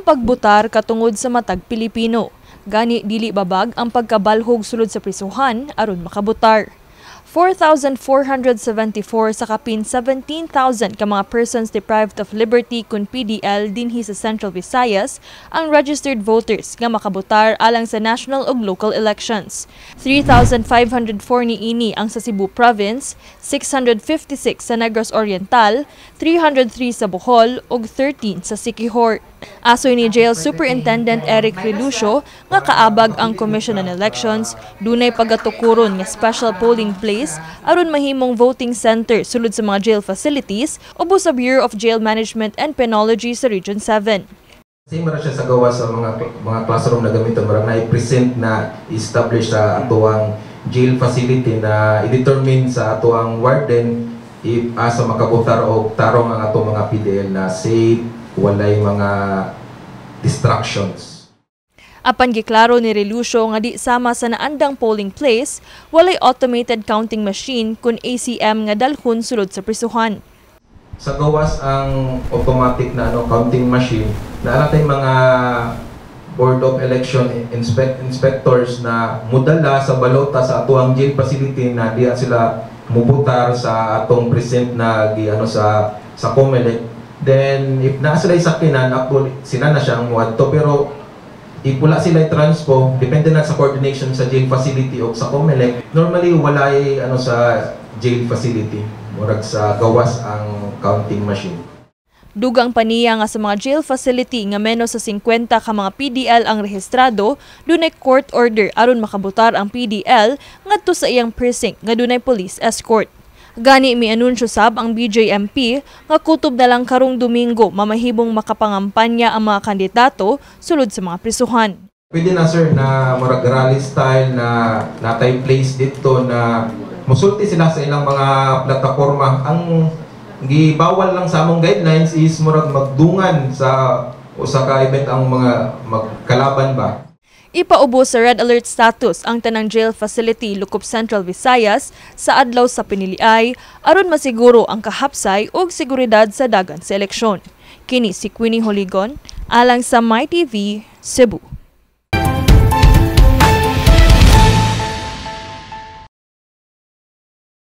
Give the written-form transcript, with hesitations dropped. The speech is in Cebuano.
pagbutar katungod sa matag Pilipino. Gani dili babag ang pagkabalhog sulod sa prisuhan aron makabutar. 4,474 sa kapin 17,000 ka mga persons deprived of liberty kun PDL dinhi sa Central Visayas ang registered voters nga makabutar alang sa national ug local elections. 3,504 niini ang sa Cebu Province, 656 sa Negros Oriental, 303 sa Bohol ug 13 sa Siquijor. Asoy ni Jail Superintendent Eric Relucio nga kaabag ang Commission on Elections, dunay pagatukuron nga special polling place aron mahimong voting center sulod sa mga jail facilities ubos sa Bureau of Jail Management and Penology sa Region 7. Same ra siya sa gawa sa mga classroom na gamiton, murag na present na establish sa atoang jail facility na i-determine sa atoang warden if asa makabutar og tarong ang atong mga PDL na safe, walay mga distractions. Apan giklaro ni Relucio nga di sama sa naandang polling place, walay automated counting machine kun ACM nga dalhon sulod sa prisuhan. Sa gawas ang automatic na ano counting machine, naa tay mga Board of Election Inspectors na mudala sa balota sa atoang jail facility na diya sila mubutar sa atong precinct na gi ano sa COMELEC. Then if naa sila sakinan, actually sila na siya ang muadto, pero if wala sila transpo, depende na sa coordination sa jail facility o sa COMELEC. Normally walay ano sa jail facility, murag sa gawas ang counting machine. Dugang pa niya nga sa mga jail facility nga menos sa 50 ka mga PDL ang rehistrado, dunay court order aron makabutar ang PDL ngadto sa iyang precinct nga dunay police escort. Gani mianunsyo sab ang BJMP nga kutob na lang karong Domingo mamahibong makapangampanya ang mga kandidato sulod sa mga prisuhan. Pwede na, sir, na murag rally style na natay place dito na musulti sila sa ilang mga plataporma. Ang gibawal lang sa among guidelines is murag magdungan sa usa ka event ang mga magkalaban ba. Ipaubos sa red alert status ang tanang jail facility lokop Central Visayas sa adlaw sa piniliay aron masiguro ang kahapsay ug seguridad sa dagan sa eleksyon. Kini si Queenie Holigon alang sa MyTV Cebu.